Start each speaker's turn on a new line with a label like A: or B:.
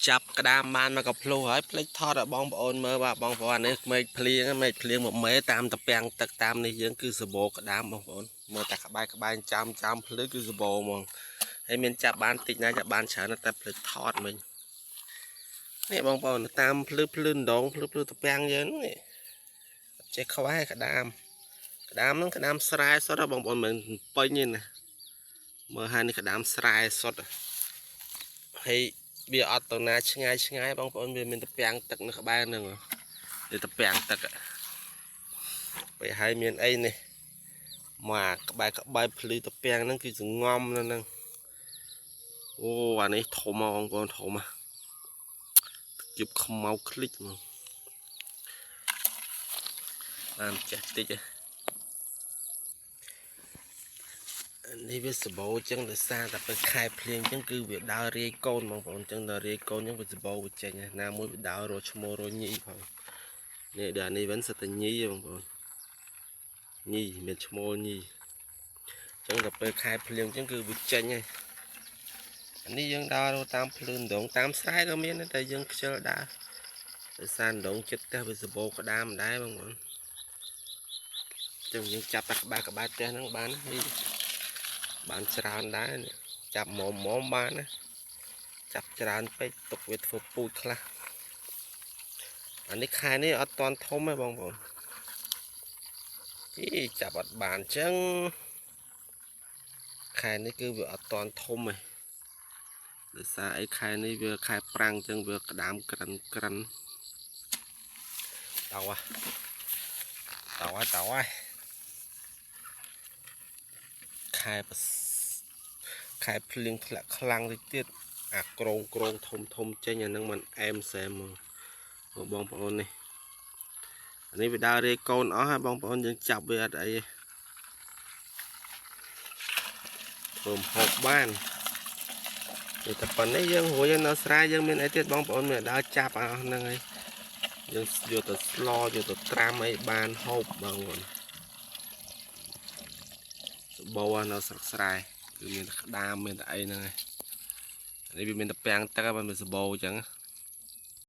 A: ចាប់ក្តាមបានមកកភ្លុះហើយភ្លេចថតឲ្យបងប្អូនមើលបាទបងប្អូនអានេះមេឃភ្លៀងមេឃភ្លៀងមកមេតាមតពាំងទឹកតាមនេះយើងគឺសបោក្តាមបងប្អូនមើលតែក្បែរក្បែរចាំចាំភ្លឺគឺសបោហ្មងហើយមានចាប់បានតិចណាចាប់បានច្រើនតែភ្លេចថតមិញនេះបងប្អូនតាមភ្លឺភ្លឺដងភ្លឺភ្លឺតពាំងយើងនេះអត់ចេះខ្វះក្តាមក្តាមហ្នឹងក្តាមស្រែសុទ្ធបងប្អូនមិនពេញទេណាមើលហើយនេះក្តាមស្រែសុទ្ធហើយវាអត់ទៅណាឆ្ងាយឆ្ងាយបងប្អូនវាមានតពាំងទឹកនៅក្បែរហ្នឹងវាតពាំងទឹកពេលហើយមានអីនេះមកក្បែរក្បែរភ្លឺតពាំងហ្នឹងគឺសងំនៅហ្នឹងអូអានេះធំបងប្អូនធំជិបខ្មៅคลิกហ្មងបានចេះតិចនេះវាសបោចឹងដោយសារតែពេលខែភ្លៀងចឹងគឺវាដើររាយកូនបងប្អូនចឹងដល់រាយកូនចឹងវាសបោវាចេញណាមួយវាដើររកឈ្មោះរកញីផងនេះដល់នេះវិញសិតតែញីបងប្អូនញីមានឈ្មោះញីចឹងដល់ពេលខែភ្លៀងចឹងគឺវាចេញហើយអានេះយើងដើរតាមភ្លឺដងតាមស្រែក៏មានតែយើងខ្ជិលដើរដោយសារដងចិត្តផ្ទះវាសបោក្តាមដែរបងប្អូនចឹងយើងចាប់តែក្បែរក្បែរផ្ទះហ្នឹងបាននេះបានច្រើនដែរចាប់មុំមុំបានណាចាប់ច្រើនពេកទុកវាធ្វើពូជខ្លះអានេះខែនេះអត់តាន់ធំទេបងប្អូនអីចាប់អត់បានចឹងខែនេះគឺវាអត់តាន់ធំទេដោយសារអីខែនេះវាខែប្រាំងចឹងវាក្តាមក្រិនក្រិនតោះតោះតោះខែខែភ្លៀងធ្លាក់ខ្លាំងតិចទៀតអាក្រងក្រងធំធំចេញអានឹងมันអែមសែមមកបងប្អូននេះអានេះវាដើររាយកូនអស់ហើយបងប្អូនយើងចាប់វាអត់អីទេធ្វើម្ហូបបានតែប៉ុណ្ណេះយើងរួចនៅស្រែយើងមានអីទៀតបងប្អូនមានដើរចាប់អស់ហ្នឹងហើយយើងយកទៅស្លយកទៅត្រាំអីបានហូបបងប្អូនសបោនៅស្រុកស្រែគឺមានតែក្តាមមានតែអីហ្នឹងហើយនេះវាមានតែពាំងទឹកហើយវាសបោអញ្ចឹង